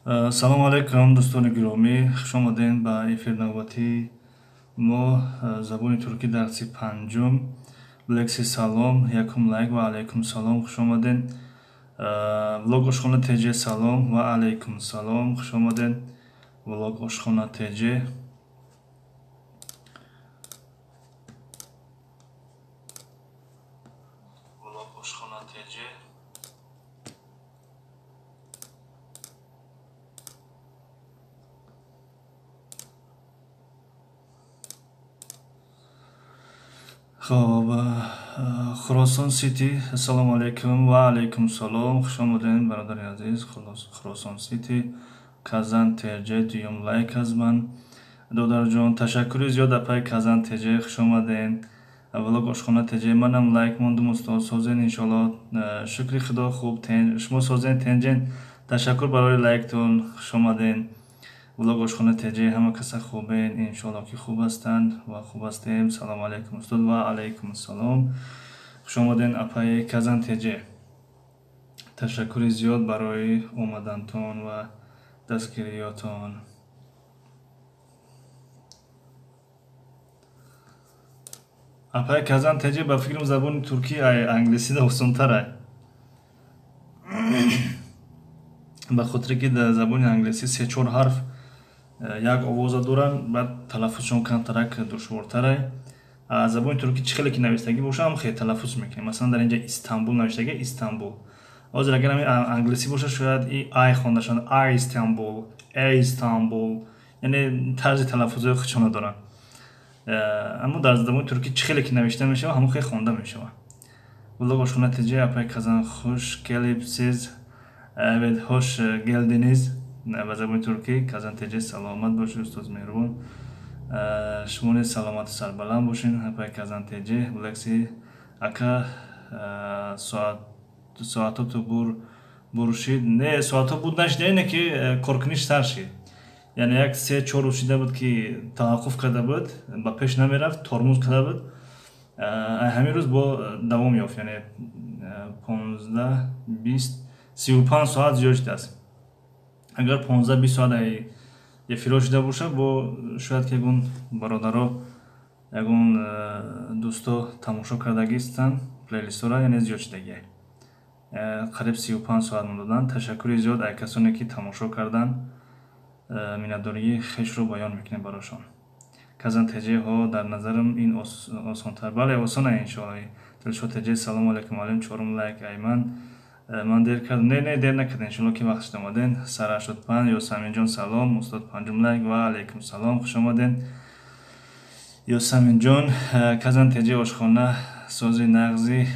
Салому алайкум, дӯстони гиромӣ, хуш омадем ба эфир навбатии мо, забони туркӣ, дарси панҷум. Лекси, салом, якум лайк. Ва алайкум салом, хуш омадем. Влог ошхона ТЖ, салом, ва алайкум салом, хуш омадем, Влог ошхона ТЖ. Влог ошхона ТЖ. Хоб, Хуросон Сити, ассалому алайкум. Ва алайкум салом, хуш омадем, бародари азиз Хуросон Сити. Казан ТЖ, дуюм лайк аз ман, додарҷон, ташаккури зиёд. Апай Казан ТЖ, хуш омадем. Влог ошхона ТЖ, манам лайк мондум, устод, созен? Иншоалло, шукри Худо, хуб, шумо созен, тенҷен? Ташаккур барои лайктон, хуш омадем. Влог ошхона ТЖ, ҳама каса хубен? Иншоалло, ки хуб ҳастанд ва хуб ҳастем. Салому алайкум, устод. Ва алайкум ассалом, хуш омаден, апаи Казан ТЖ, ташаккури зиёд барои омадантон ва дастгириётон. Апаи Казан ТЖ, ба фикрам, забони туркӣ англисида осонтар, ба хотире ки дар забони англисӣ се чор ҳарф як овоза доранд, баъд талаффузшон камтарак душвортарай. Забони туркӣ чӣ хеле ки навиштагӣ боша, ҳам хеле талаффуз мекунем. Масалан, дар инҷа Истанбул навиштагӣ, Истанбул. Ҳозир агар ҳами англисӣ боша, шояд и ай хонда шавад, ай Истанбул, э Истанбул, яъне тарзи талаффузҳои худшона доранд. Аммо дар забони туркӣ чӣ хеле ки навишта мешавад, ҳамон хеле хонда мешавад. Влог ошхона ТЖ, апай Казан, хуш келибсиз? Evet, hoş geldiniz ба забони туркӣ. Казан ТЖ, саломат бошед, устоз меҳрубон, шумо низ саломату сарбаланд бошед, апай Казан ТЖ. Лекси ака, соатоту буршид? Не, соатҳо буд нашида, ине ки коркуниш сар шид, яъне як се чор рӯз шида буд, ки таваққуф карда буд, ба пеш намерафт, тормоз карда буд. Ҳамин рӯз бо давом ёфт, яъне 15, 20, 35 соат зиёд шудааст. Агар 15-20 соат эфиро шуда бошад, бо шояд ки ягон бародаро, ягон дӯсто тамошо кардагистанд плейлистҳоро, яъне зиёд шудагия, қариб 35 соат мондоданд. Ташаккури зиёд ай касоне ки тамошо карданд, миннатдории хешро баён мекунем барошон. Казан ТЖ, дар назарам ин осонтар. Бале, осона, иншоалло. Дилшод ТЖ, салому алайкум, алим, чорум лайк айман. Ман дер кардам? Не, не, дер накардем, иншоалло, ки вақт шуд, омаден. Сар 85, Ёсаминҷон, салом, устод, панҷум лайк. Ва алайкум салом, хуш омаден, Ёсаминҷон. Казан ТЖ, ошхона сози нағзи.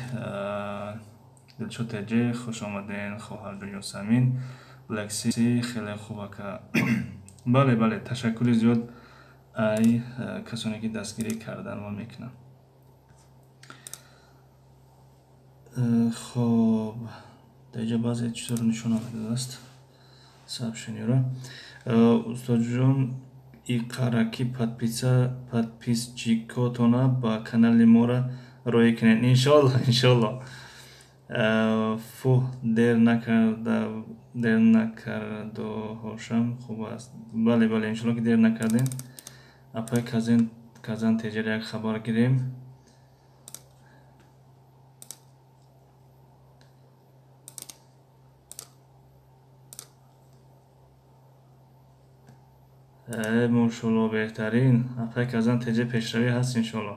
Дилшод ТЖ, хуш омаден, хоҳарҷон Ёсамин. Лекси, хеле хуб, ака. Бале, бале, ташаккури зиёд ай касоне ки дастгирӣ кардан ва мекунанд. Хоб, дар инҷа баъзе чизҳоро нишон додааст, сообщениеро. Устодҷон, иқараки подписчикотона ба канали мора роӣ кунед. Иншоалло, иншоалло. Фу, дер накарда, дер накардоҳошам, хуб аст. Бале, бале, иншоалло, ки дер накардем. Апай Казан ТЖра як хабар гирем. Мошоалло, беҳтарин, апай Казан ТЖ, пешравӣ ҳаст, иншоалло.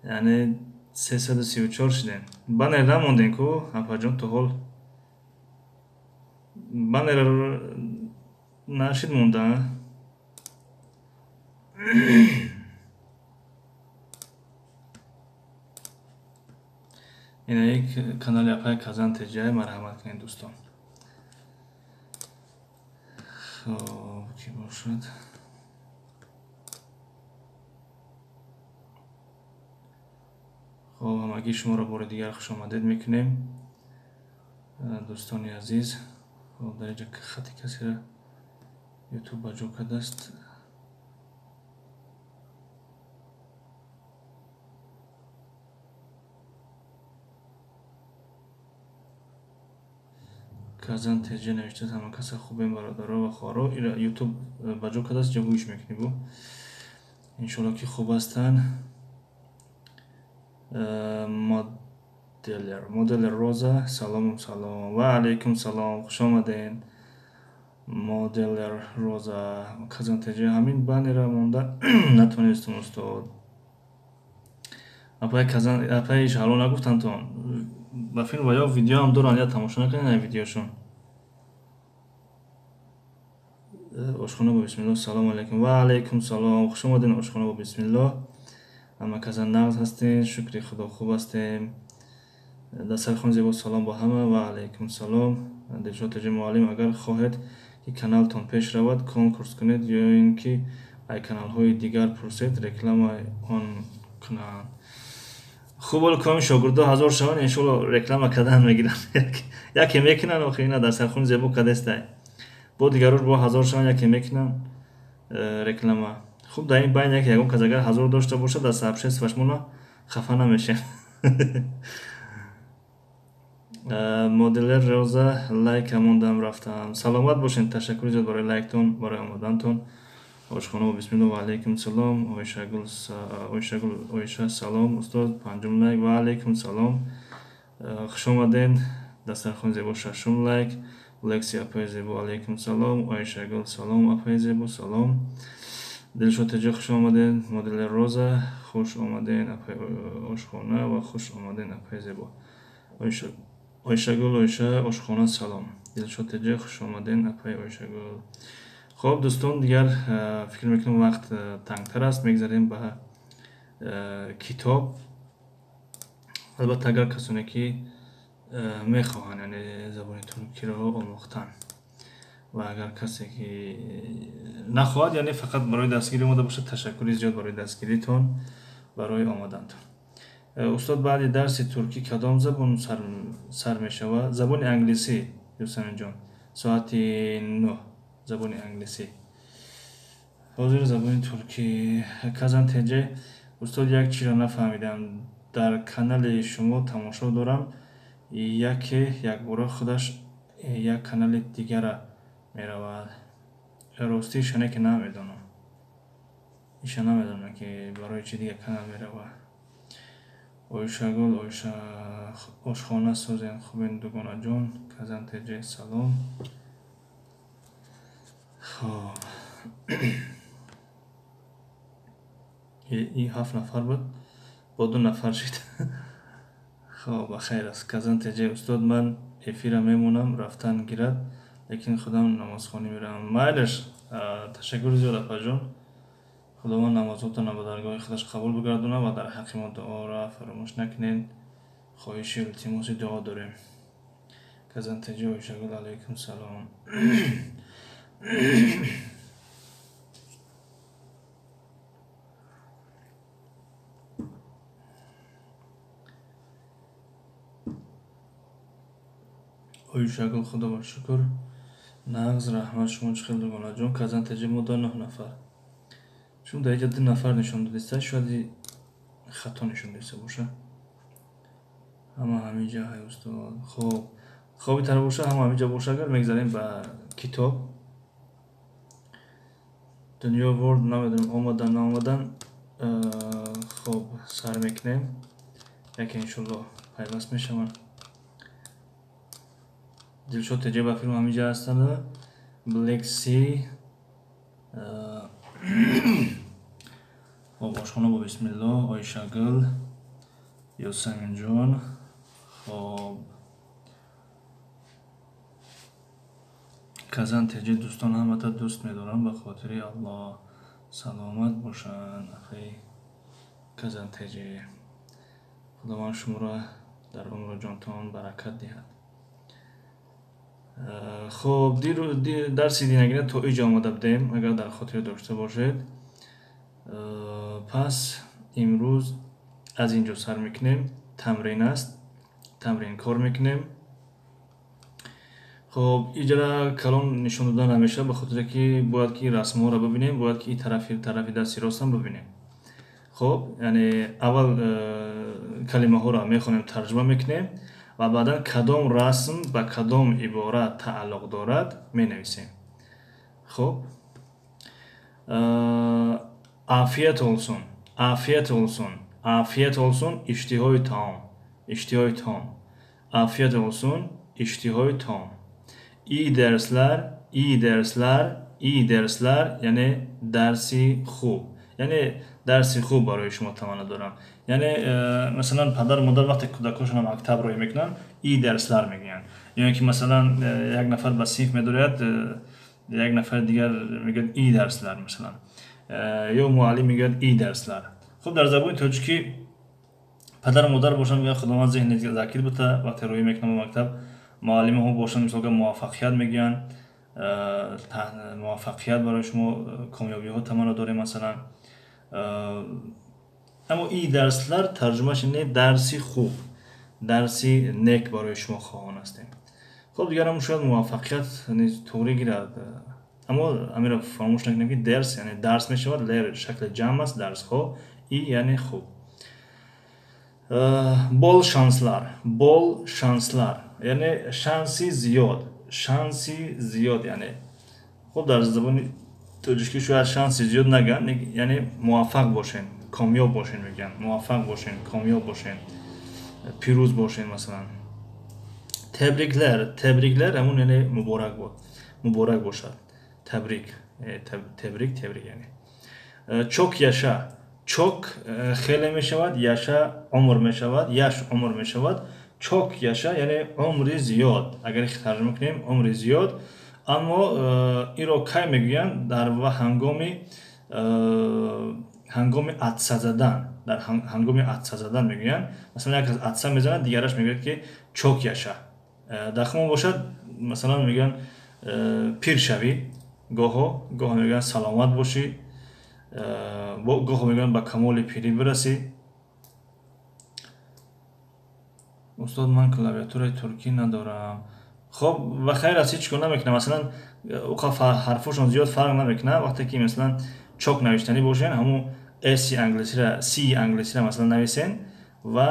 Яъне 334 шудем. Баннер намондем ку, апаҷон, то ҳол баннер нашид монда. Инаи канали апай Казан ТЖ, марҳамат кунед, дӯстон. Хоб, ки бошад? Хоб, ҳамагӣ шуморо бори дигар хушомадед мекунем, дӯстони азиз. Хоб, дар инҷа хати касеро Ютуб ба ҷо кардааст. Казан теҷа навиштааст: ҳама каса хубем, бародаро ва хоҳаро. Ира ютуб ба ҷо кардааст, ҷо гӯш мекунӣ бу. Иншоалло ки хуб ҳастанд. Моделер Роза, салому салом. Ва алайкум салом, хуш омадед. Моделер Роза, Казан теҷа, ҳамин баннера монда натонистум, устод. Апаи Казан, апаи Шаҳло нагуфтантон. Ба филм ва ё видеоам доранд, я тамошо накунед видеошон. Ошхона бо бисмиллоҳ, салому алайкум. Ва алайкум салом, хуш омадед ошхона бо бисмиллоҳ. Ҳама каса нағз ҳастем, шукри Худо хуб ҳастем. Дастархон зебо, салом бо ҳама. Ва алайкум салом. Дилшод теҷа муаллим, агар хоҳед ки каналтон пеш равад, конкурс кунед ё ин ки ай каналҳои дигар пурсед, реклама он кунанд. Хуб, ҳоло коми шогирдо 1000 шаванд, иншоалло реклама кардан мегиранд. Яке мекунанд, охи ина дастархони зебо кадестай. Бо дигарош бо 1000 шаванд, яке мекунанд реклама. Хуб, дар ин байн яке ягон кас агар 1000 дошта бошад, дар сообществош моно хафа намешем. Моделер Роза, лайк мондам рафтам. Саломат бошед, ташаккури зиёд барои лайктон, барои омадантон. Ошхона бо бисмиллоҳ, ва алайкум салом. Оишагул, Оишагул, Оиша, салом устод, панҷум лайк. Ва алайкум салом, хуш омадед. Дастархон зебо, шашум лайк. Лекси апаи зебо, алайкум салом. Оишагул, салом апаи зебо, салом. Дилшод теҷа, хуш омадед. Моделер Роза, хуш омадед апаи ошхона ва хуш омадед апаи зебо. Оишагул, Оиша, ошхона, салом. Дилшод теҷа, хуш омадед апаи Оишагул. Хоб дӯстон, дигар фикр мекунам вақт тангтар аст, мегзарем ба китоб. Албатта агар касоне ки мехоҳанд, яъне забони туркиро омӯхтан, ва агар касе ки нахоҳад, яъне фақат барои дастгирӣ омода бошад, ташаккури зиёд барои дастгиритон, барои омадантон. Устод, баъди дарси туркӣ кадом забон сар мешавад? Забони англисӣ, Юсаминҷон, соати 9 забони англисӣ. Ҳозир забони туркӣ. Казан теҷе, устод, як чизро нафаҳмидам. Дар канали шумо тамошо дорам, яке якбора худаш як канали дигара меравад. Ростӣ ишане ки намедонам. Иша намедонам ки барои чи дигар канал меравад. Оишагул, Оиша, ошхона созем, хубен дугонаҷон. Казан теҷе, салом. Хоб. И 7 нафар буд, бо 2 нафар шид. Хоб, ба хайр аст. Казан теҷе, устод, ман эфира мемонам, рафтан гирад, лекин худам намозхонӣ меравам. Майлаш, ташаккури зиёд апаҷон. Худованд намозотонро ба даргоҳи худаш қабул бигардонад ва дар ҳаққи мо дуоро фаромӯш накунед. Хоҳиши илтимоси дуо дорем. Казан теҷе, Оишагул, алайкум салом. Оишагул, худо ба шукр. Нағз, раҳмат, шумо чӣ хел дугонаҷон? Казан теҷе, мо 9 нафар. Чун дар инҷа 2 нафар нишон додиста, шояд хато нишон додиста боша. Ҳама ҳаминҷа ҳай устод. Хоб, хоби тар боша, ҳама ҳаминҷа боша, агар мегзарем ба китоб. Дунё ворд намедонам омадан наомадан. Хоб, сар мекунем. Яке иншоллоҳ пайваст мешаванд. Дилшод теҷе ба филм ҳаминҷа ҳастанд. Black Sea. Хоб, ошхона бо бисмиллоҳ, Оишагул, Ёсаминҷон. Хоб, Казан теҷе, дӯстон ҳамата дӯст медорам, ба хотири Аллоҳ. Саломат бошанд, ахи Казан теҷе. Худованд шуморо дар умру ҷонтон баракат диҳад. Хоб, дарси динагина то иҷо омада будем, агар дар хотир дошта бошед. Пас имрӯз аз инҷо сар мекунем. Тамрин аст, тамрин кор мекунем. Хоб, иҷара калон нишон дода намешавад, ба хотире ки бояд ки расмҳоро бибинем, бояд ки тарафи дасти ростам бибинем. Хоб, яъне аввал калимаҳоро мехонем, тарҷума мекунем. Ва баъдан кадом расм ба кадом ибора тааллуқ дорад, менависем. Хуб, afiyet olsun, afiyet olsun, afiyet olsun, иштиҳои таом, иштиҳои таом, afiyet olsun, иштиҳои таом. İyi dersler, iyi dersler, iyi dersler, яъне дарси хуб, яъне дарси хуб барои шумо таманно дорам. Яъне масалан, падару модар вақте кӯдакҳошонро мактаб роҳӣ мекунанд, iyi dersler мегӯянд. Ё ин ки масалан, як нафар ба синф медорояд, як нафари дигар мегӯяд iyi dersler, масалан, ё муаллим мегӯяд iyi dersler. Хуб, дар забони тоҷикӣ падару модар бошанд, мегӯянд: «Худованд зеҳни закир бита», вақте роҳӣ мекунанд ба мактаб. Муаллимаҳо бошанд, мисолга, муваффақият мегӯянд, муваффақият барои шумо, комёбиҳо таманно дорем, масалан. Аммо iyi dersler тарҷумааш не дарси хуб, дарси нек барои шумо хоҳон ҳастем. Хуб, дигарам шояд муваффақият низ туғрӣ гирад, аммо амиро фаромӯш накунем, ки ders яъне дарс мешавад, ler шакли ҷамъ аст, дарсҳо, iyi яъне хуб. Bol şanslar, bol şanslar, яъне шанси зиёд, шанси зиёд. Яъне хуб, дар забони тоҷикӣ шояд шанси зиёд нагӯянд, яъне муваффақ бошен, комёб бошен мегӯянд, муваффақ бошен, комёб бошен, пирӯз бошен, масалан. Tebrikler, tebrikler, ҳамун яъне муборак бод, муборак бошад, табрик, tebrik, tebrik. Яъне çok yaşa. Çok хеле мешавад, yaşa умр мешавад, yaş умр мешавад. Çok yaşa, яъне умри зиёд, агар тарҷума кунем, умри зиёд. Аммо инро кай мегӯянд? Дар ҳангоми атса задан, дар ҳангоми атса задан мегӯянд. Масалан, як кас атса мезанад, дигараш мегӯяд, ки çok yaşa. Дар хумон бошад, масалан, мегӯянд пир шавӣ, гоҳо гоҳо мегӯянд саломат бошӣ, гоҳо мегӯянд ба камоли пирӣ бирасӣ. Устод, ман клавиатураи туркӣ надорам. Хоб, ва хайр аст, ҳеҷ кор намекунам. Масалан, уқа ҳарфошон зиёд фарқ намекунад. Вақте ки, масалан, çok навиштанӣ бошен, ҳамун с англисира, C англисира, масалан, нависен ва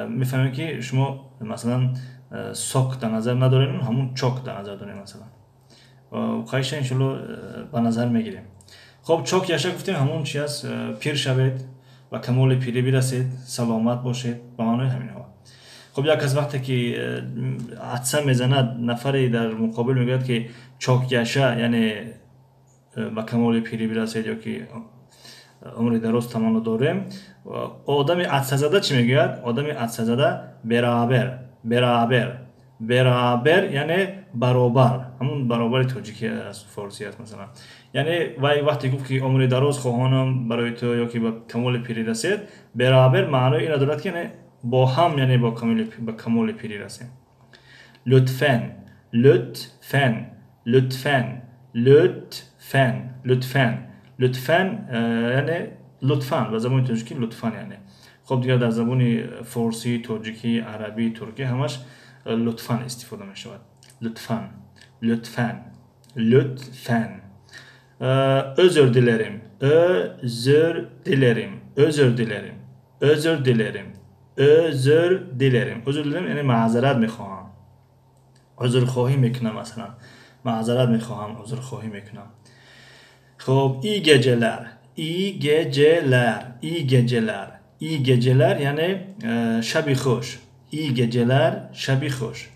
мефаҳмем, ки шумо, масалан, сок дар назар надорем, ҳамун çok дар назар дорем. Масалан, қайша, иншолло, ба назар мегирем. Хоб, çok yaşa гуфтем, ҳамун чи аст? Пир шавед, ба камоли пирӣ бирасед, саломат бошед, ба маънои ҳаминҳо. Хуб, як кас вақте ки атса мезанад, нафаре дар муқобил мегӯяд, ки çok yaşa, яъне ба камоли пирӣ бирасед ё ки умри дароз таманно дорем. Одами атсазада чӣ мегӯяд? Одами атсазада beraber, beraber, beraber, яъне баробар, ҳамун баробари тоҷикӣ аст, форсӣ аст, масалан. Яъне вай вақте гуфт, ки умри дароз хоҳонам барои ту ё ки ба камоли пирӣ расед, beraber маънои инро дорад, ки яъне бо ҳам, яъне ба камоли пирӣ расем. Lütfen, lütfen, lütfen, lütfen, lütfen, lütfen, яъне лутфан, ба забони тоҷикӣ лутфан. Яъне хуб, дигар дар забони форсӣ, тоҷикӣ, арабӣ, туркӣ ҳамаш лутфан истифода мешавад. Lütfen, lütfen, lütfen. Özür dilerim, özür dilerim, özür dilerim, özür dilerim, özür dilerim, özür dilerim, яъне маъзарат мехоҳам, узрхоҳӣ мекунам, масалан, маъзарат мехоҳам, узрхоҳӣ мекунам. Хуб, iyi geceler, iyi geceler, iyi geceler, iyi geceler, яъне шаби хуш, iyi geceler, шаби хуш.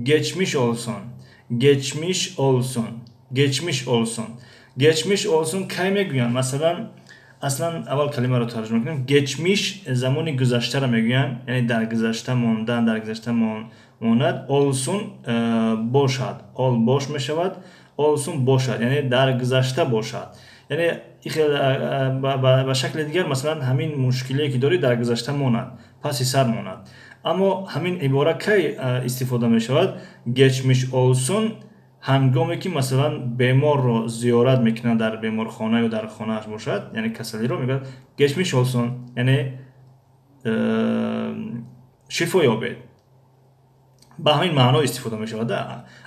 Geçmiş olsun, geçmiş olsun, geçmiş olsun. Geçmiş olsun кай мегӯянд? Масалан, аслан аввал калимаро тарҷума кунем. Geçmiş замони гузаштаро мегӯянд, яъне дар гузашта мондан, дар гузашта монад. Olsun бошад, ol бош мешавад, olsun бошад, яъне дар гузашта бошад. Яъне ба шакли дигар, масалан, ҳамин мушкилие ки дорӣ, дар гузашта монад, паси сар монад. Аммо ҳамин ибора кай истифода мешавад, geçmiş olsun? Ҳангоме ки, масалан, беморро зиёрат мекунанд дар беморхона ё дар хонааш бошад, яъне касалиро мегӯяд geçmiş olsun, яъне шифо ёбед, ба ҳамин маъно истифода мешавад.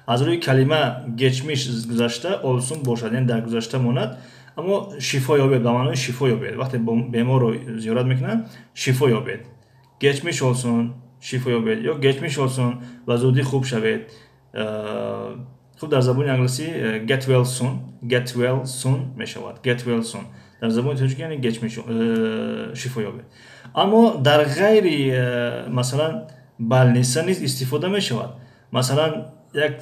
Аз рӯи калима geçmiş гузашта, olsun бошад, яъне дар гузашта монад, аммо шифо ёбед, ба маънои шифо ёбед. Вақте беморро зиёрат мекунанд, шифо ёбед, geçmiş olsun. шифо ёбед ё geçmiş olsun, ба зудӣ хуб шавед. Хуб, дар забони англисӣ get well soon, get well soon мешавад, get well soon. Дар забони тоҷикӣ яъне geçmiş шифо ёбед. Аммо дар ғайри масалан больница низ истифода мешавад. Масалан, як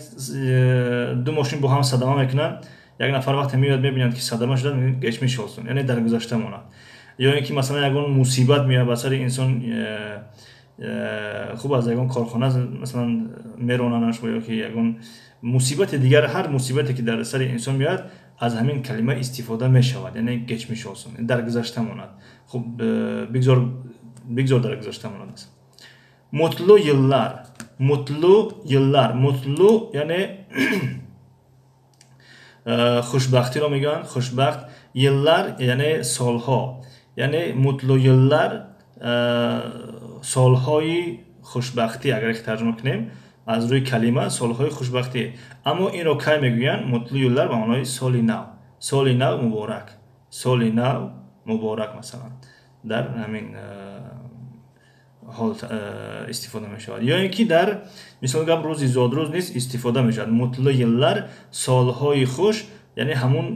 ду мошин бо ҳам садама мекунанд, як нафар вақте меояд, мебинад, ки садама шуда, geçmiş olsun, яъне дар гузашта монад. Ё ин ки масалан ягон мусибат меояд ба сари инсон, хуб, аз ягон корхона масалан меронанаш ё ки ягон мусибати дигар, ҳар мусибате ки дар сари инсон меояд, аз ҳамин калима истифода мешавад, яъне geçmiş olsun, дар гузашта монад. Хуб, бигзор дар гузашта монад. Mutlu yıllar, mutlu yıllar, mutlu яъне хушбахтиро мегӯянд, хушбахт, yıllar яъне солҳо, яъне mutlu yıllar солҳои хушбахтӣ. Агар ки тарҷума кунем аз рӯи калима, солҳои хушбахтӣ. Аммо инро кай мегӯянд? Mutlu yıllar ба маънои соли нав, соли нав муборак, соли нав муборак, масалан, дар ҳамин ҳол истифода мешавад. Ё ин ки дар мисол гап рӯзи зодрӯз низ истифода мешавад. Mutlu yıllar солҳои хуш, яъне ҳамун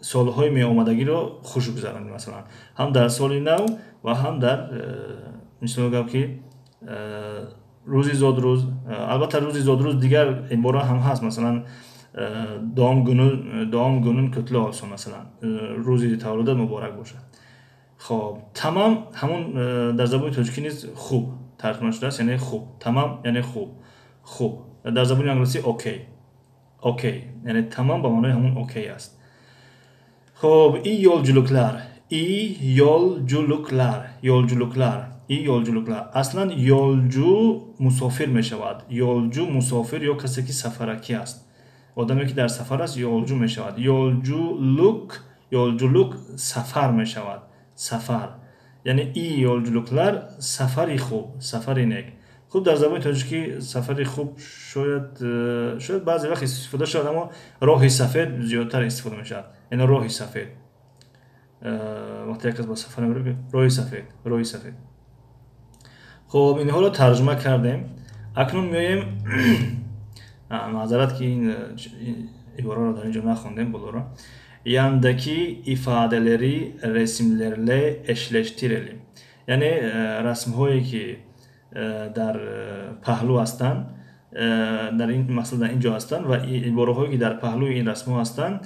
солҳои меомадагиро хуш гузаронӣ, масалан, ҳам дар соли нав ва ҳам дар мисол гап ки рӯзи зодрӯз. Албатта, рӯзи зодрӯз дигар ибора ҳам ҳаст, масалан doğum günün kutlu olsun, масалан, рӯзи таваллудат муборак бошад. Хоб, tamam ҳамун дар забони тоҷикӣ низ хуб тарҷума шудааст, яъне хуб, tamam яъне хуб, хуб. Дар забони англисӣ okay, okay, яъне tamam ба маънои ҳамун okay аст. Хоб, iyi yolculuklar, iyi yolculuklar, yolculuklar, iyi yolculuklar. Аслан yolcu мусофир мешавад, yolcu мусофир ё касе ки сафаракӣ аст, одаме ки дар сафар аст, yolcu мешавад. Yolculuk, yolculuk сафар мешавад, сафар, яъне iyi yolculuklar сафари хуб, сафари нек. Хуб, дар забони тоҷикӣ сафари хуб шояд баъзе вақт истифода шавад, аммо роҳи сафед зиёдтар истифода мешавад, яъне роҳи сафед. Вақте як кас ба сафар мебарад, роҳи сафед, роҳи сафед. Хуб, инҳоро тарҷума кардем. Акнун меоем, маъзарат ки ин ибораро дар ин ҷо нахондем болоро. Yandaki ifadeleri resimlerle eşleştirelim. Яъне расмҳое ки дар паҳлӯ ҳастанд, дар ин мақсад дар ин ҷо ҳастанд ва ибораҳое ки дар паҳлӯи ин расмҳо ҳастанд,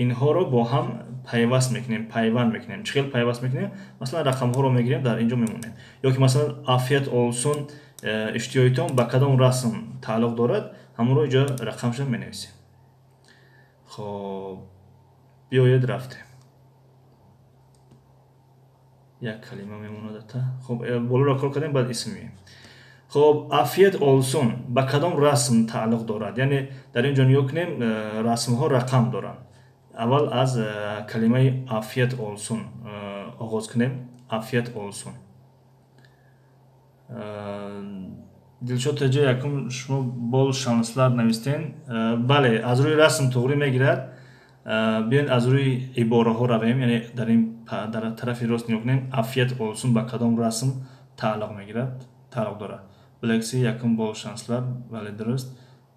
инҳоро бо ҳам пайваст мекунем, пайванд мекунем. Чӣ хел пайваст мекунем? Масалан, рақамҳоро мегирем, дар ин ҷо мемонем. Ё ки масалан afiyet olsun иштиёитон ба кадом расм тааллуқ дорад, ҳамонро инҷо рақамша менависем. Хоб, биёед, рафтем. Як калима мемонад ата. Хоб, болоро кор кардем, баъд исм меоем. Хоб, afiyet olsun ба кадом расм тааллуқ дорад? Яъне дар ин ҷо нигоҳ кунем, расмҳо рақам доранд. Аввал аз калимаи afiyet olsun оғоз кунем. Afiyet olsun. Дилшод Теҷа, якум шумо bol şanslar навистен. Бале, аз рӯи расм туғрӣ мегирад. Биёед, аз рӯи ибораҳо равем, яъне дар ин дар тарафи рост нигоҳ кунем, afiyet olsun ба кадом расм тааллуқ мегирад, тааллуқ дорад? Блекси якум bol şanslar, бале, дуруст.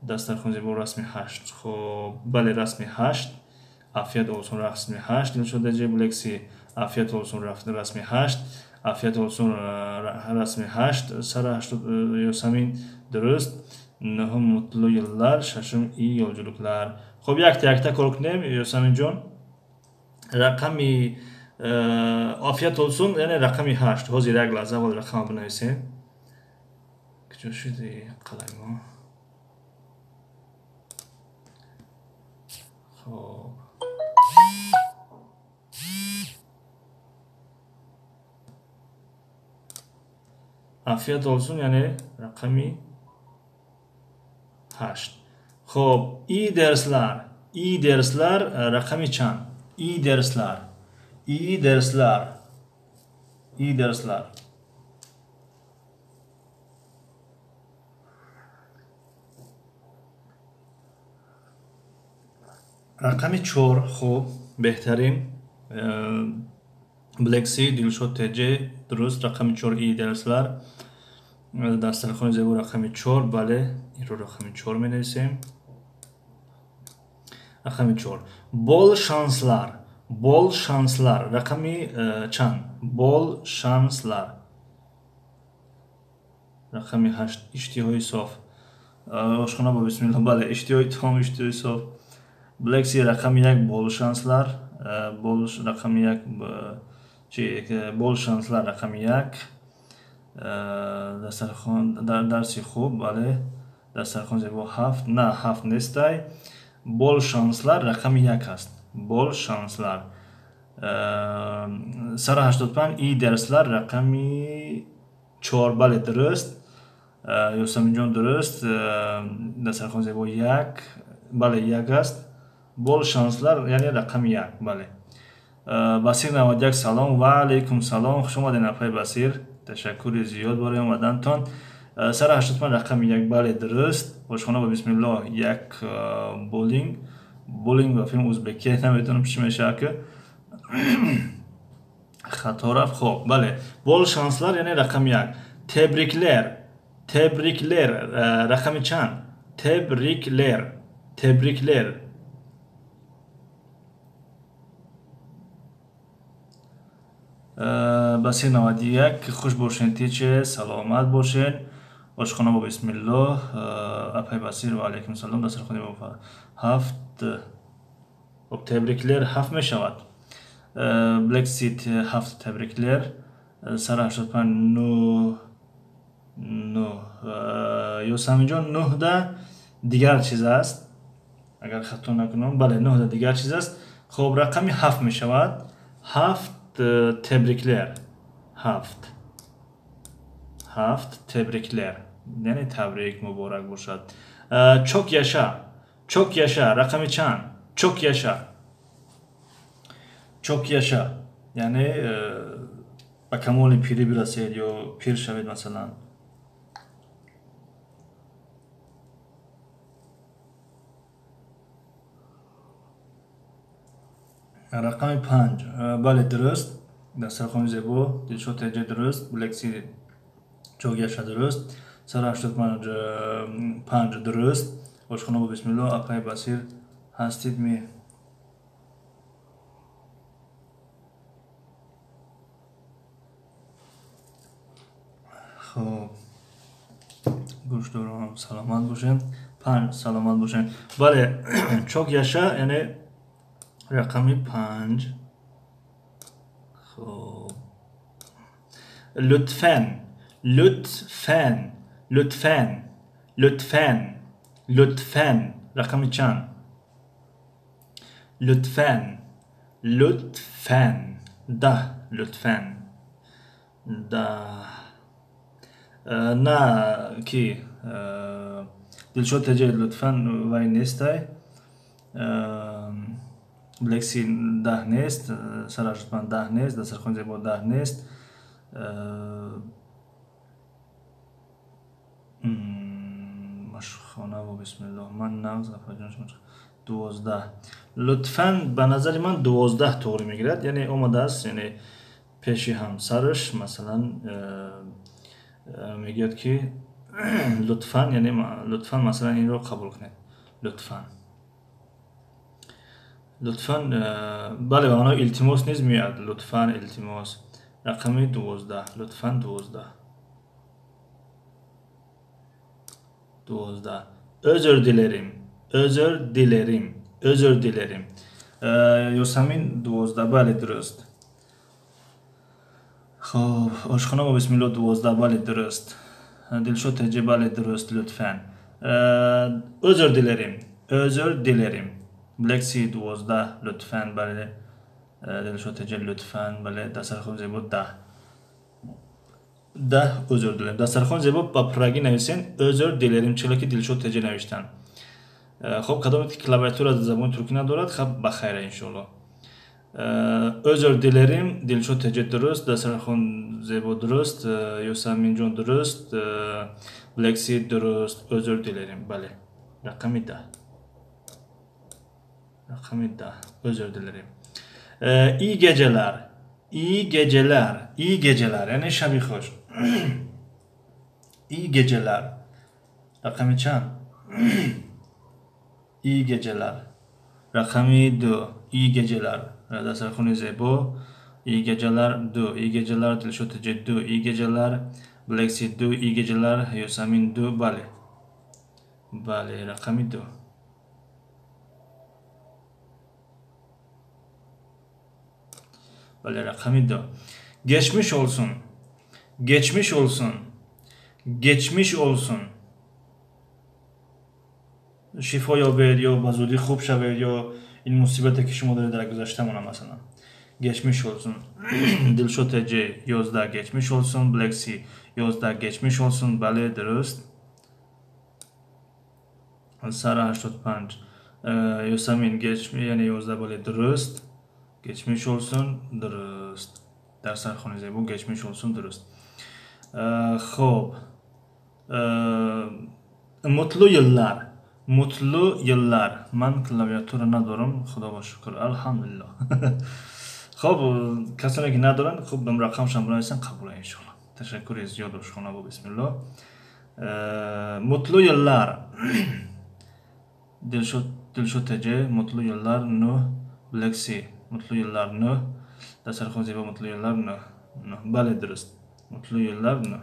Дастархон зебо, расми 8. Хоб, бале, расми 8. Afiyet olsun расми 8. Дилшод Теҷа, Блекси, afiyet olsun расми 8. Afiyet olsun расми 8. Сара 8, Ёсамин, дуруст. Нуҳум mutlu yıllar, шашум iyi yolculuklar. Хоб, якта якта кор кунем, Ёсаминҷон. Рақами afiyet olsun, яъне рақами 8. Ҳозир як лаҳза, аввал рақамро бинависем. Куҷо шуди қаламҳо? Хоб, afiyet olsun, яъне рақами 8. Хоб, iyi dersler, iyi dersler рақами чанд? İyi dersler, iyi dersler, iyi dersler. Рақами 4. Хуб, беҳтарин. Блекси, Дилшод Теҷе, дуруст, рақами 4, iyi dersler. Дастархони зебо рақами 4, бале, инро рақами 4 менависем. Рақами 4. Bol şanslar, bol şanslar. Рақами чанд? Bol şanslar. Рақами 8. Иштиҳои соф. Ошхона бо бисмиллоҳ, бале, иштиҳои том, иштиҳои соф. Блекси рақами 1 bol şanslar. Bol рақами 1 чи bol şanslar рақами 1. Дастархон дарси хуб, бале. Дастархон зебо 7. На, 7 нестай. Bol şanslar рақами 1 аст. Bol şanslar. Сара 85 iyi dersler рақами 4, бале, дуруст. Ёсаминҷон дуруст. Дастархон зебо 1, бале, 1 аст. Bol şanslar яъне рақами 1, бале. Басир 91 салом ва алайкум салом. Хуш омадед апай Басир. Ташаккури зиёд барои омадантон. Сара 85 рақами 1, бале, дуруст. Ошхона ба бисмиллоҳ 1 болинг. Болинг ба филм узбекия наметавонам чӣ мешавад ки хато рафт. Хоб, бале. Bol şanslar яъне рақами 1. Tebrikler. Tebrikler рақами чанд? Tebrikler. Tebrikler. Басир 91 хуш бошен тиче, саломат бошен. Ошхона бо бисмиллоҳ. Апай Басир ва алайкум салом. Дастархони бо 7. Хоб, tebrikler 7 мешавад. Black Seed 7 tebrikler. Сара 85 9 9. Ёсаминҷон 9 да дигар чиз аст. Агар хато накунам, бале, 9 да дигар чиз аст. Хоб, рақами 7 мешавад. 7 tebrikler. 7. 7 tebrikler. Яъне табрик, муборак бошад. Çok yaşa. Çok yaşa. Рақами чанд? Çok yaşa. Çok yaşa. Яъне ба камоли пирӣ бирасед ё пир шавед масалан. Рақами 5. Бале, дуруст. Дастархони зебо, Дилшод теҷе дуруст, Блекси çok yaşa дуруст, Сара 85 дуруст. Ошхона бо бисмиллоҳ. Апай Басир ҳастид ми? Хоб, гӯш дорам, саломат бошед. 5, саломат бошед. Бале, çok yaşa яъне рақами 5. Хоб, lütfen, lütfen, lütfen, lütfen, lütfen. Рақами чанд? Lütfen, lütfen. 10 lütfen. 10. На ки Дилшод теҷе лутфан вай нестай. Блекси 10 нест, Сара 85 10 нест, Дастархони зебо 10 нест. Машхона бо бисмиллоҳ. Ман нағз апаҷон шумо 12. Лутфан ба назари ман 12 тоғри мегирад, яъне омадааст, яъне пеши ҳамсараш масалан мегӯяд ки лутфан, яъне лутфан масалан инро қабул кунед. Лутфан. Лутфан, бале, ба маънои илтимос низ меояд. Лутфан, илтимос. Рақами 12. Лутфан 12. 12. Özür dilerim. Özür dilerim. Özür dilerim. Ёсамин 12, бале, дуруст. Хоб, ошхона бо бисмиллоҳ 12, бале, дуруст. Дилшод теҷе, бале, дуруст, lütfen. Özür dilerim. Özür dilerim. Блекси 12, lütfen, бале. Дилшод теҷе lütfen, бале. Дастархон зебо 10. 10 özür dilerim. Дастархон зебо ба пуррагӣ нависен. Özür dilerim чило ки Дилшод теҷе навиштанд. Хоб, кадоме ки клавиатура забони туркӣ надорад, хаб ба хайра иншоаллоҳ. Özür dilerim, Дилшод теҷе дуруст, Дастархон зебо дуруст, Ёсаминҷон дуруст, Блекси дуруст. Özür dilerim, бале. Рақами 10. Рақами 10. Özür dilerim. İyi geceler. İyi geceler. İyi geceler. Яъне шаби хуш. İyi geceler. Рақами чанд? İyi geceler. Рақами 2. İyi geceler. Дастархони зебо. İyi geceler 2. İyi geceler Дилшод ТЖ 2. İyi geceler Black Sea 2. İyi geceler Ёсамин 2. Бале. Бале, рақами 2. Бале, рақами 2. Geçmiş olsun. Geçmiş olsun. Geçmiş olsun. Шифо ёбед ё ба зудӣ хуб шавед ё ин мусибате ки шумо доред дар гузашта монад масалан. Geçmiş olsun. Дилшод ТЖ 11 geçmiş olsun. Black Sea 11 geçmiş olsun. Бале, дуруст. Сара 85. Ёсамин яъне 11 бале, дуруст. Geçmiş olsun, дуруст. Дар сархони зебо geçmiş olsun, дуруст. Хоб. Mutlu yıllar. Mutlu yıllar. Ман клавиатура надорам, худо ба шукр. Алҳамдулиллоҳ. Хоб, касоне ки надоранд, хуб рақамшам бинависанд, қабула иншоалло. Ташаккури зиёд ошхона бо бисмиллоҳ. Mutlu yıllar. Дилшод ТЖ mutlu yıllar 9. Black Sea mutlu yıllar 9. Дастархон зебо mutlu yıllar 9. Бале, дуруст. Mutlu yıllar 9.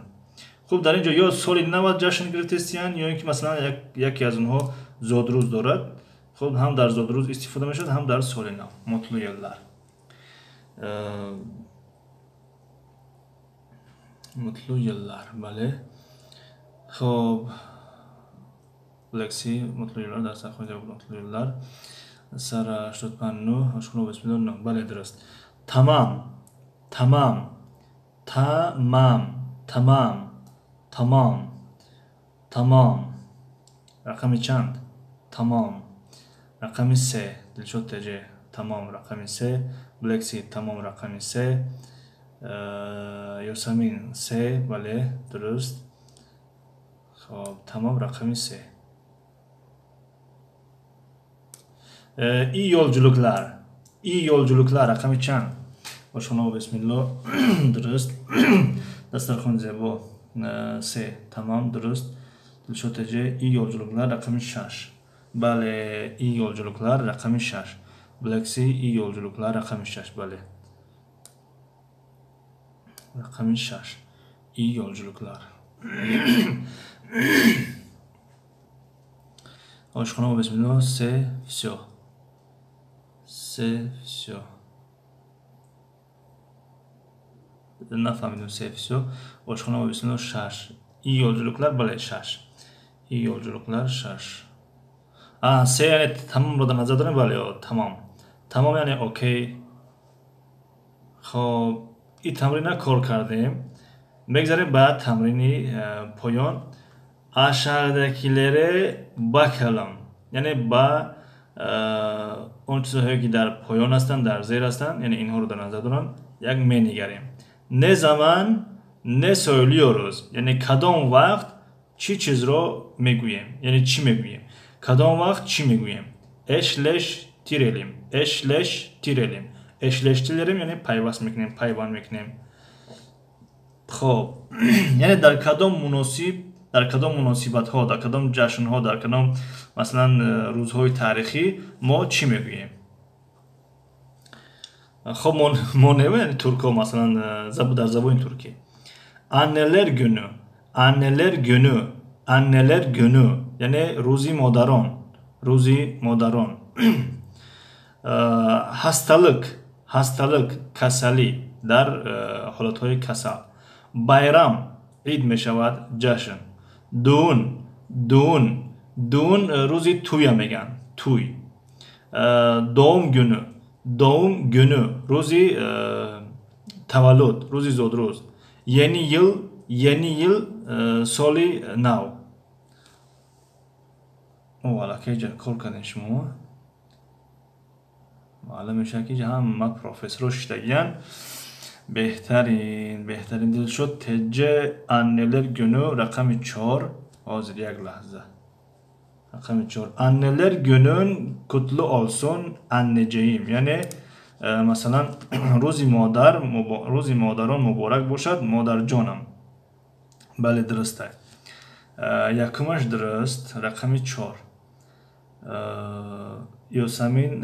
Хуб, дар ин ҷо ё соли нава ҷашн гирифтестиянд, ё ин ки масалан яке аз онҳо зодрӯз дорад. Хуб, ҳам дар зодрӯз истифода мешавад, ҳам дар соли нав. Mutlu yıllar. Mutlu yıllar, бале. Хуб, Black Sea mutlu yıllar, дастархон зебо mutlu yıllar. Сара 85 9, ошхона бисмиллоҳ 9. Бале, дуруст. Тамам, тамам, тамам, тамам, тамом, тамом. Рақами чанд? Тамом. Рақами 3. Дилшод ТЖ. Тамом, рақами 3. Black Sea тамом, рақами 3. Ёсамин 3, бале, дуруст. Хоб, тамом, рақами 3. İyi yolculuklar. İyi yolculuklar рақами чанд? Ошхона бисмиллоҳ, дуруст. Дастархон зебо 3, тамом, дуруст. Дилшод ТЖ iyi yolculuklar рақами 6. Бале, iyi yolculuklar рақами 6. Black Sea iyi yolculuklar рақами 6, бале. Рақами 6. İyi yolculuklar. Ошхона бисмиллоҳ 3, всё. 3, всё. Нафаҳмидем 3, всё. Ошхона бисмиллоҳ 6. İyi yolculuklar, бале, 6. İyi yolculuklar 6. А, 3 яъне тамомро дар назар дорем, бале, тамом. Тамом яъне окей. Хоб, ин тамрина кор кардем. Мегзарем ба тамрини поён. Aşağıdakilere bakalım. Яъне ба он чизҳое ки дар поён ҳастанд, дар зер ҳастанд, яъне инҳоро дар назар доранд, як менигарем. Ne zaman ne söylüyoruz? Яъне кадом вақт чӣ чизро мегӯем? Яъне чӣ мегӯем? Кадом вақт чӣ мегӯем? Eşleştirelim. Eşleştirelim. Eşleştirelim яъне пайваст мекунем, пайванд мекунем. Хоб, яъне дар кадом муносиб, дар кадом муносибатҳо, дар кадом ҷашнҳо, дар кадом масалан рӯзҳои таърихӣ мо чӣ мегӯем? Хоб, мо не, яъне туркҳо масалан дар забони туркӣ. Anneler günü, anneler günü, anneler günü, яъне рӯзи модарон, рӯзи модарон. Hastalık, hastalık, касалӣ дар ҳолатҳои касал. Bayram, ид мешавад, ҷашн. Düğün, düğün, düğün рӯзи тӯя мегӯянд, тӯй. Doğum günü, doğum günü, рӯзи таваллуд, рӯзи зодрӯз. Yeni yıl, yeni yıl, соли нав. О, аллакай кор кардем шумо. Маълум мешавад ки ҳама профессорро шиштагиянд. Беҳтарин, беҳтарин. Дилшод ТЖ anneler günü рақами 4. Ҳозир як лаҳза. Рақами 4. Anneler günün kutlu olsun anneciğim. Яъне масалан рӯзи модар, рӯзи модарон муборак бошад, модарҷонам. Бале, дуруст аст. Якумаш дуруст, рақами 4. Ёсамин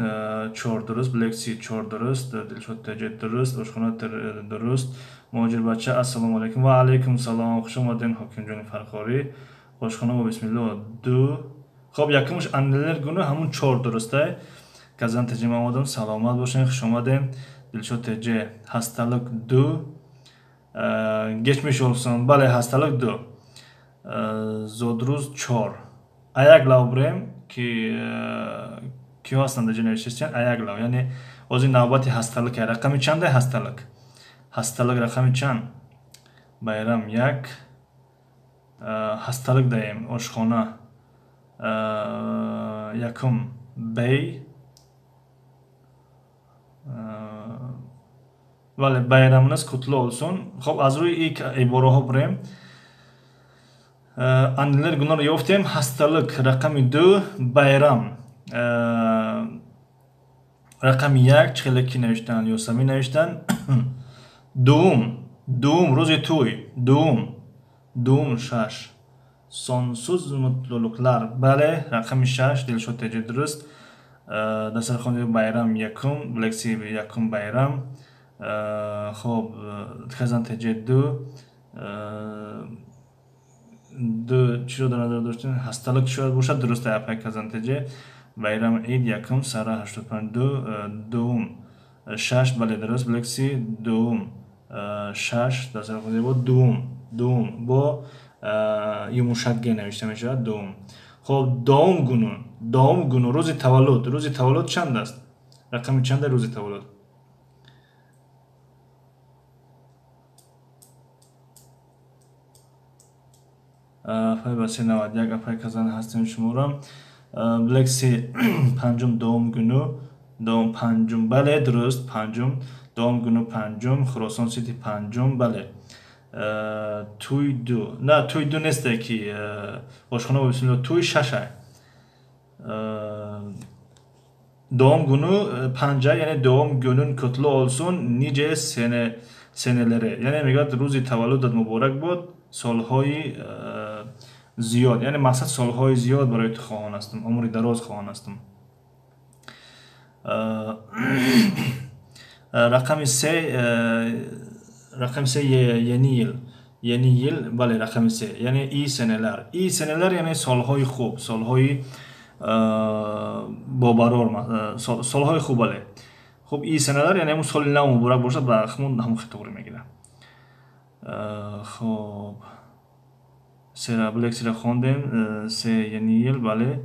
4 дуруст, Блекси 4 дуруст, Дилшод ТЖ дуруст, Ошхона дуруст, Муҳоҷирбача ассалому алайкум ва алайкум салом, хуш омадем Ҳокимҷони Фархорӣ. Ошхона бо бисмилло 2. Хоб, якумаш Anneler günü ҳамун 4 дурустай. Казан ТЖ ман омадам, саломат бошед, хуш омадем. Дилшод ТЖ hastalık 2. Geçmiş olsun, бале, hastalık 2. Зодрӯз 4. Аяк лав бурем ки киҳо ҳастанд даҷа навиштастиян аяк лав, яъне ҳозир навбати hastalık рақами чанда hastalık? Hastalık рақами чанд? Байрам 1. Hastalık даем ошхона. Якум бей. Бале, bayramınız kutlu olsun. Хоб, аз рӯи ин ибораҳо бурем. Anneler günüро ёфтем. Hastalık рақами 2, байрам рақами 1, чӣ хеле ки навиштанд, Ёсамин навиштанд. Дуюм рӯзи тӯй, дуюм 6. Sonsuz mutluluklar, бале, рақами 6, Дилшод ТЖ дуруст. Дастархони байрам якум, Блекси якум байрам. Хоб, Казан ТЖ 2. 2 чиро дар назар доштем? Hastalık шояд бошад, дуруст апай Казан ТЖ. Байрам ид якум, Сара 85 2, дуюм 6, бале дуруст, Блекси дуюм 6, дастархони бо дуюм бо юмушак г навишта мешавад дуюм. Хоб, doğum günü, рӯзи таваллуд, рӯзи таваллуд чанд аст? Рақами чанда рӯзи таваллуд? Апай Басир 91, апай Казан ҳастем шуморо. Блекси панҷум doğum günü, doğum панҷум, бале, дуруст, панҷум, doğum günü панҷум, Хуросон Сити панҷум, бале. Тӯй 2, на, тӯй 2 несте ки ошхона бо бисмилло, тӯй 6. Doğum günü 5, яъне doğum günün kutlu olsun nice senelere, яъне мегӯяд рӯзи таваллудат муборак бод, солҳои зиёд, яъне мақсад солҳои зиёд барои ту хоҳон ҳастам, умри дароз хоҳон ҳастам. Рақами 3, рақами 3 yeni yil, yeni yil, бале, рақами 3, яъне iyi seneler, iyi seneler яъне солҳои хуб, солҳои бобарор, солҳои хуб, бале. Хуб, iyi seneler яъне ҳамун соли нав муборак бошад, ба ҳамун хел туғри мегирад. Хоб, сера Блексира хондем, 3 yeni yil, бале.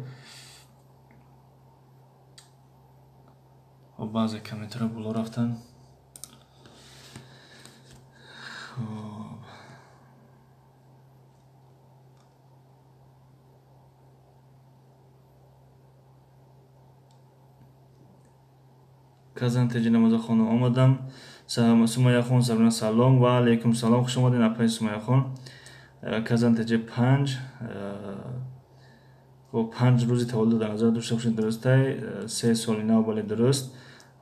Хоб, баъзе комментарҳо боло рафтанд. Хоб, Казан ТЖ намозахона омадам. Сумаяхон Сабрина салом ва алайкум салом, хуш омадед апаи Сумаяхон. Казан ТЖ 5. Хоб, 5 рӯзи таваллуд дар назар дошта бошед, дурустай. 3 соли нав, бале, дуруст.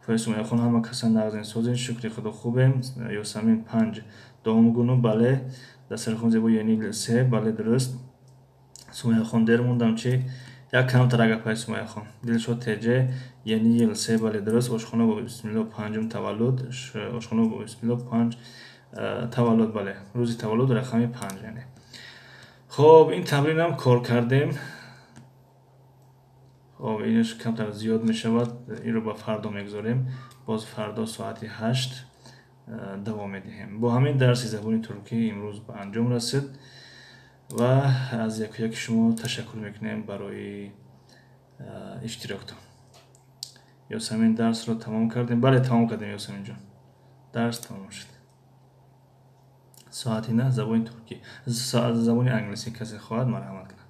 Апаи Сумаяхон, ҳама касан нағзин созин, шукри худо хубем. Ёсамин 5, doğum günü, бале. Дастархон зебо yeni 3, бале, дуруст. Сумаяхон дер мондам чи? Як камтарак апаи Сумаяхон. Дилшод ТЖ yeni yil 3, бале, дуруст. Ошхона бо бисмилло 5 таваллуд, ошхона бо бисмилло 5 таваллуд, бале. Рӯзи таваллуд рақами 5 яъне. Хоб, ин тамринам кор кардем. Хоб, инаш камтар зиёд мешавад, инро ба фардо мегузорем. Боз фардо соати 8 давом медиҳем. Бо ҳамин дарси забони туркӣ имрӯз ба анҷом расид ва аз яку яки шумо ташаккур мекунем барои иштироктон. Ёсамин дарсро тамом кардем. Бале, тамом кардем Ёсаминҷон. Дарс тамом шуд. Соати 9 забони туркӣ, забони англисӣ касе хоҳад марҳамат кунад.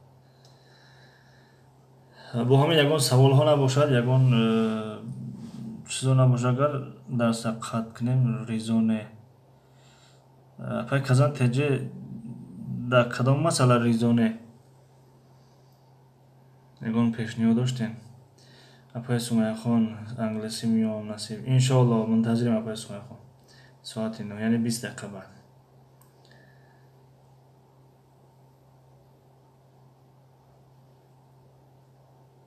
Бо ҳамин ягон саволҳо набошад, ягон чизо набошад, агар дарса қатъ кунем, ризоне. Апай Казан ТЖ дар кадом масъала ризоне? Ягон пешниҳод доштем? Апай Сумаяхон, англисӣ меом насиб. Иншоалло, мунтазирем апай Сумаяхон. Соати 9, яъне 20 дақиқа баъд.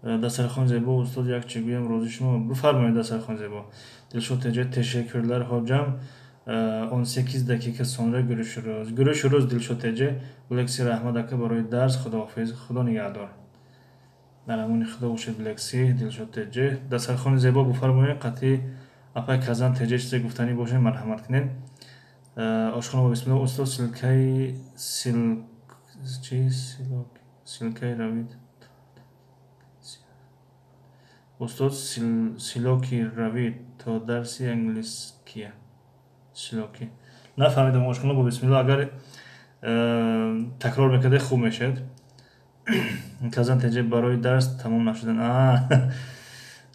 Дастархон зебо, устод, як чи гӯям, розӣ шумо? Бифармоед, дастархон зебо. Дилшод теҷе, teşekkürler hocam. 18 dakika sonra görüşürüz. Görüşürüz, Дилшод теҷе. Блекси, раҳмат, ака, барои дарс. Худоҳофиз, Худо нигаҳдор. Дар амони Худо бошед, Блекси, Дилшод теҷе. Дастархони зебо, бифармоед, қатъи апай Казан теҷе чизе гуфтанӣ бошед, марҳамат кунед. Ошхона бо бисмилло, устод, ссылка и чи ссылка и равид. Устод, ссылки равид то дарси английския. Ссылки. Нафаҳмидам, ошхона бо бисмилло, агар такрор мекарде, хуб мешавад. Казан теҷе, барои дарс тамом нашудан.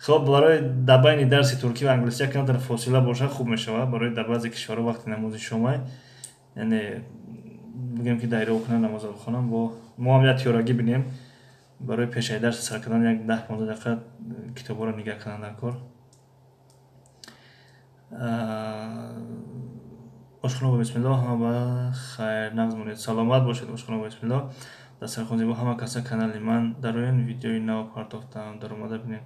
Хоб, барои дар байни дарси туркӣ ва англисӣ як камтар фосила бошад, хуб мешавад. Барои дар баъзе кишварҳо вақти намози шомай, яъне бигӯем, ки дайро кунам, намоза бихонам, бо мо ҳам як тиёрагӣ бинем. Барои пешаи дарс сар кардан як 10-15 дақиқа китобҳоро нигаҳ кардан дар кор. Ошхона бо бисмилло, ҳама ба хайр, нағз монед, саломат бошед. Ошхона бо бисмилло, дастархон зебо, ҳама каса канали ман дароен, видеои нав партофтам, даромада бинед.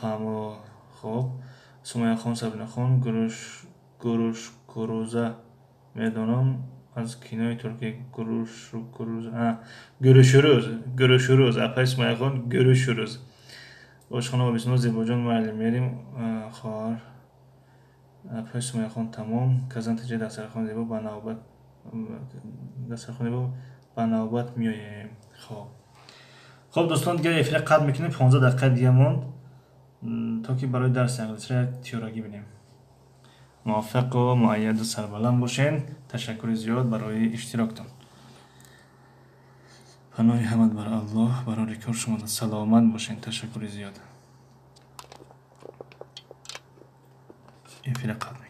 Фаҳмо, хоб. Сумаяхон, Сабинахон, гурушкуруза медонам аз кинои туркӣ. Гурушкуруза, görüşürüz, görüşürüz, апай Сумаяхон, görüşürüz. Ошхона бо бисмилло, Зебоҷон, майли, мерим, хоҳар. Апай Сумаяхон, тамом. Казан теҷе, дастархон зебо, ба навбат, дастархон зебо, ба навбат меоем. Хоб, дӯстон, дигар эфира қатъ мекунем, 15 дақиқа дига монд, то ки барои дарси англисиро як тиёрагӣ бинем. Муваффақу муайяду сарбаланд бошед. Ташаккури зиёд барои иштироктон. Паноҳи ҳамат бар Аллоҳ, барори кор шумо, саломат бошед. Ташаккури зиёд. Эфира қатъ.